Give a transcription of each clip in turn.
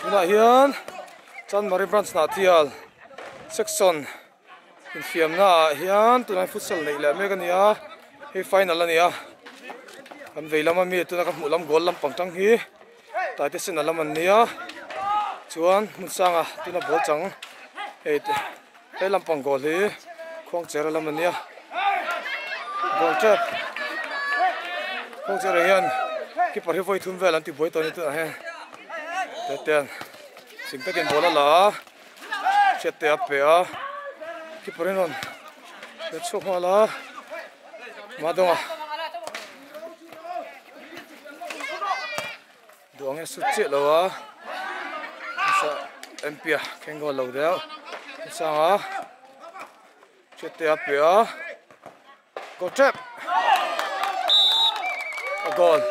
Tunah hian Chanmari branch Hnahthial section infiamna ah hian tunah futsal neih leh mek a ni a hei final a ni a kan vei lama mi tuna ka hmuh lam goal lampang tang hi taite sen a lam an nia chuan hmun sanga tuna ball chang hei te he lampang goal hi khuangchera lam an nia goal tep khuangchera hian keeper hi vawi thum vel an ti buai tawh a ni tunah hian teten sing takin ball a la a hriat te a pe a keeper in rawn pe chhuak nghal a Madonga. Duh ang e sut chiah lo a nasa MP a keng goal lo deuh sanga hriat te a pe a goal tep a goal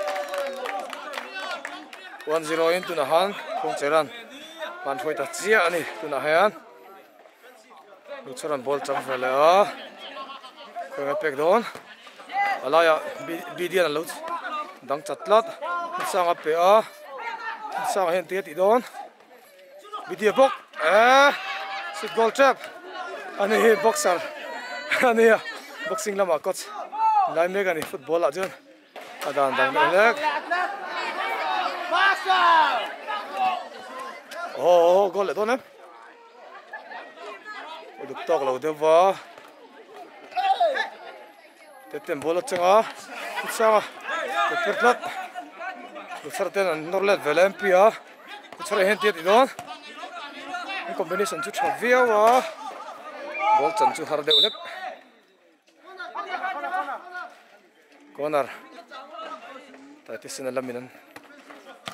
1-0 in tunah han Kawngcheran han hruai ta chiah a ni tunah hian Luchharan ball chang ve leh a khawi ngai pek dawn a laiah Bidian a lo dang chat tlat Hmunsanga a pe a Hmunsanga hian tia tih dawn Bidia bawk eh sit goal trap ani hi boxer ania boxing lamah coach lai mek ani football ah chuan a dan dang deuh hlek aw goal leh dawn em uluk tawk lo deuh va teten ball a cheng a khawchhang a ke per tlat khawchhar ten an nawr let ve leh an pi a khawchhar ah hian tia tih dawn an combination chu tha viau a ball chan chu har deuh hlek. Corner taite sen a lamin an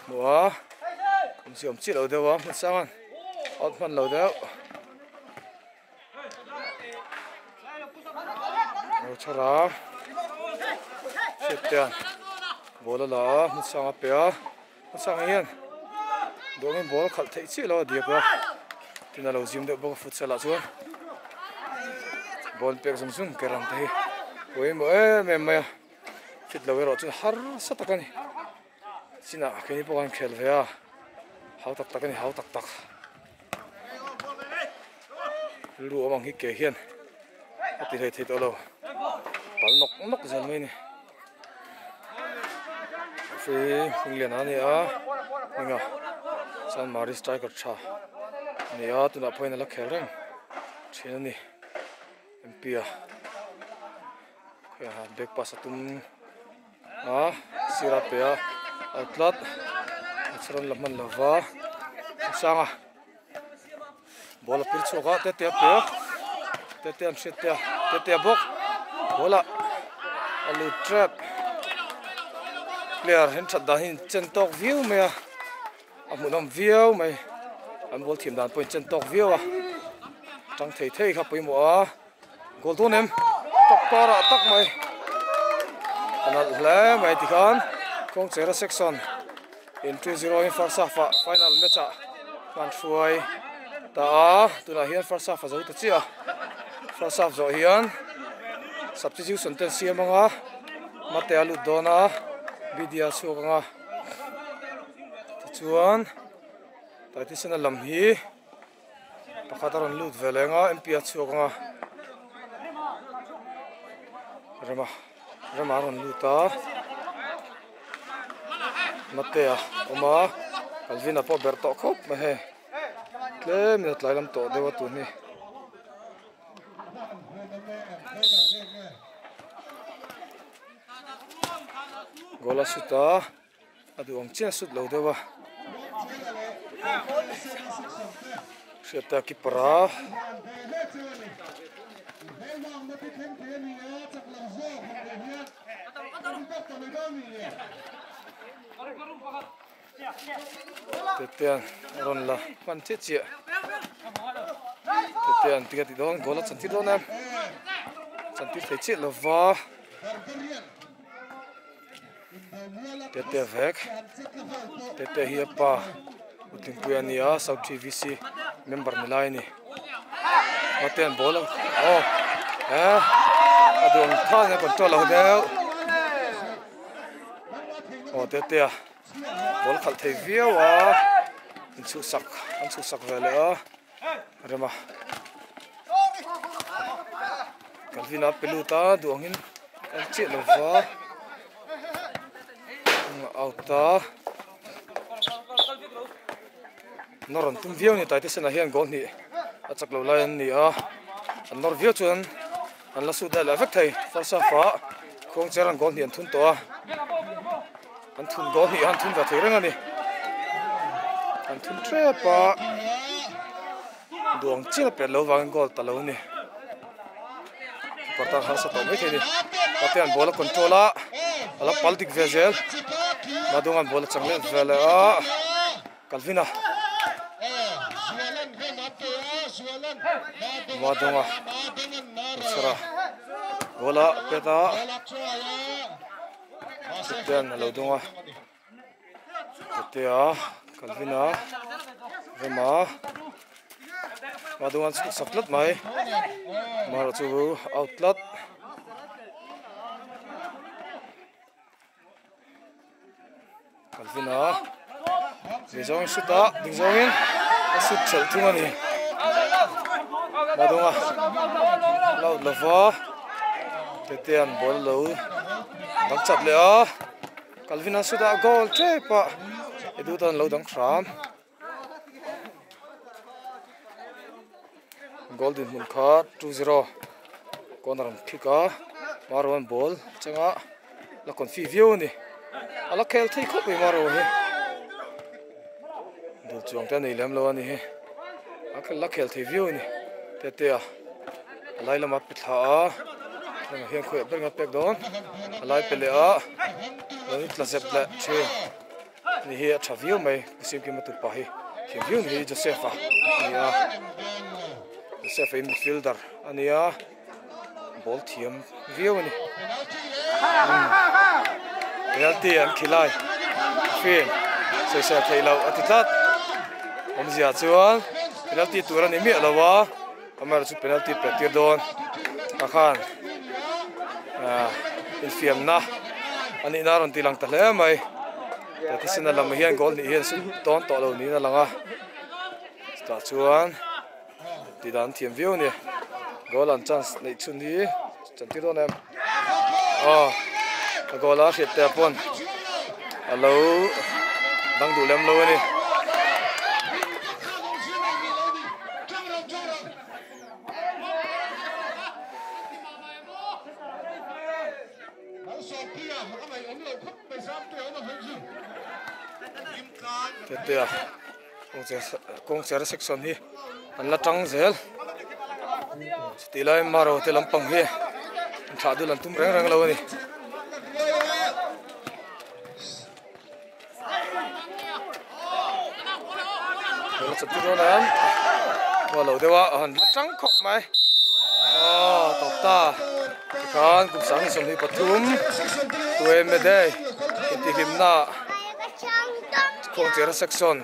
hmu a awmzia awm chiah lo deuh a hmun sang a out hman lo deuh lo chhar a hriat te an ball a la a hmun sang a pe a hmun sang ah hian duangin ball a khalh theih chiah lo a diak a tin a lo zim deuh bawk a futsal ah chuan ball pek zung zung ker ang te hi pawimawh em em mai a fit lo erawh chuan harsa tak a ni chinah keini pawh kan khel ve a hau tak tak a ni hau tak tak rilru awm ang hi ke hian a ti hlei thei tawh lo pal nawk nawk zel mai a ni. Referee Hmingliana a ni a hminga Chanmari striker tha a ni a tunah pawhin a la khel reng thin a ni M P a khawiah back pass a tum a sir a pe a out tlat a rawn la hman lo va a sang a ball a pir chhuak a tete a pe a tete an hriat te a tete a bawk ball ah a lut tep player then that dan hi in chen tawk viau mai a a hmuhnawm viau mai an ball thiam dan pawh in chen tawk viau a tang thei thei kha pawimawh a goal dawn em tak parah tak mai a nalh hle mai tikhan kawngchera section in 2-0 in first half ah final match ah an hruai ta a tunah hian first half a zo ta chiah a first half zawh hian substitution te an siam ang a mate a lut dawn a Bidia a chhuak ang a tichuan Taitesena lam hi Pakhat a rawn lut ve leng a M P a chhuak ang a Rema Rema a rawn lut a Mate a awm a Calvin a pawh berh tawh khawp mai hei tlem in a tlai lam tawh deuh a tun hi. Goal a shoot a. A duh ang chiah sut lo deuh a hriat a keeper a tetean a rawn la hman chiah chiah tetean tinge tih dawn goal a chantir dawn em chantir thei chiah lova. Tete vek Tete hi a pa Utlingpuia a ni a South TVC member ni lai a ni Mate an ball a aw eh a duh ang khan a control lo deuh aw Tete a ball khalh thei viau a. Inchhuhsak an chhuhsak ve leh a rem a Calvin a pe lut a duh angin kal chiah lo va out a nawr an tum viau a ni Taitesena hian goal hnih a chak lo lai an ni a an nawr viau chuan an la sut leh leh vek thei first half ah khuangcher an goal hnih an thun tawh a. An thun dawn hnih a an thun ve thei reng a ni. An thun tep a, duang chiah a pet lo vangin goal ta lo a ni. Keeper tan harsa tawh mai thei a ni. Patea'n ball a control a, a la pal dik ve zel. Madunga'n ball a chang leh ve leh a, Calvin-a. Madunga chhar a, ball a pet a. Chutian a lo dawng a Tatea Calvin-a Rema Madunga chu sak tlat mai Mara chu out tlat Calvin-a lei zawngin shoot a ding zawngin a shoot ṭhelh thung a ni Madunga la out lova Tetea'n ball lo dang chat leh a Calvin-a shoot a goal tep a Edu tan lo dang hram goal dinhmun kha 2-0 corner an kick a Maruan ball changa la confi viau a ni a la khel thei khawp mai Maru hi dul chuang te a nei lem lo a ni hi a la khel thei viau a ni Tetea a lai lama pe thla a heng ah hian khawiah ber nge a pek dawn a lai pe leh a lo in tla zep leh thin ni hi a tha viau mai pu Siamkima tupa hi thiam viau ni hi Joseph a ni a Joseph a hi midfielder a ni a ball thiam viau a ni penalty an khilai fin sawisel theih loh a ti tlat awmzia chuan penalty tur a ni miah lo a. Amaherawh chu penalty pet tir dawn ah khan ah infiamna a nihna a rawn ti lang ta hle mai he thisen a lam hian goal hnih hian sut dawn tawh lo niin a lang a chutah chuan tih dan thiam viau a ni goal an chance neih chhun hi chan tir dawn em aw a goal a hriat te pawn a lo dang duh lem lo a ni. Tetea kawngchera section hi an la tang zel chutih laiin maro te lampang hi an thlah dul an tum reng reng lo a ni. Ruah lo deuh a a han la tang khawp mai aw tawp ta tikhan kum 2023 tueme day intihhlimna khuangchera section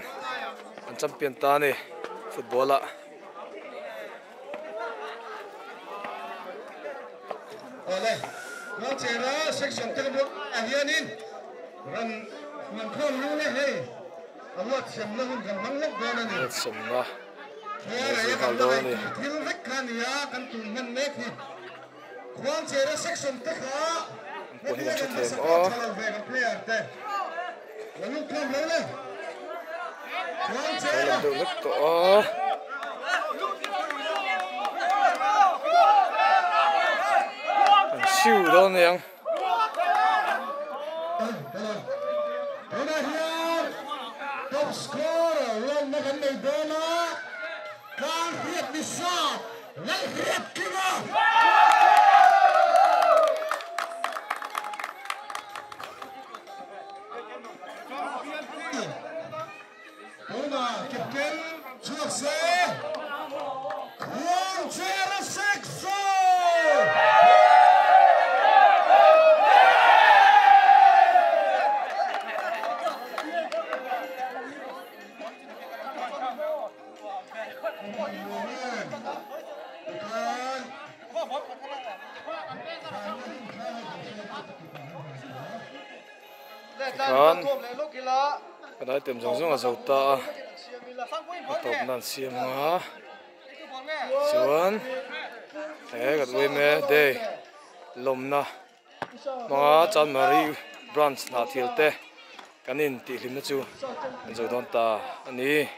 an champion ta a ni football ah. Awle, Khuangchera section te bulah hianin rawn hman khawm lung le hei a huatsemna hun kan hmang lawk dawn a ni. Huatsemna Khuarei a kan la ngaihtuah thil vek kha a ni a, kan tum hman mek hi. Khuangchera section te kha heti a rawn hmasa kha tha lo ve kan player te. La lut khawm lo le. Khuangchera. An siu dawn aniang. Tunah hian top scorer lawmna kan nei dawn a, Tlang hriat ni sa Lalhriat Kinga. Tunah captain chhuak se Khuangchera Sekso! Tikhan kan item zawng zawng a zo ta a. A tawp nan siam anga chuan he kan uaime day lawmna hmanga Chanmari branch hnahthil te kan in tih hlimna chu an zo dawn ta a ni.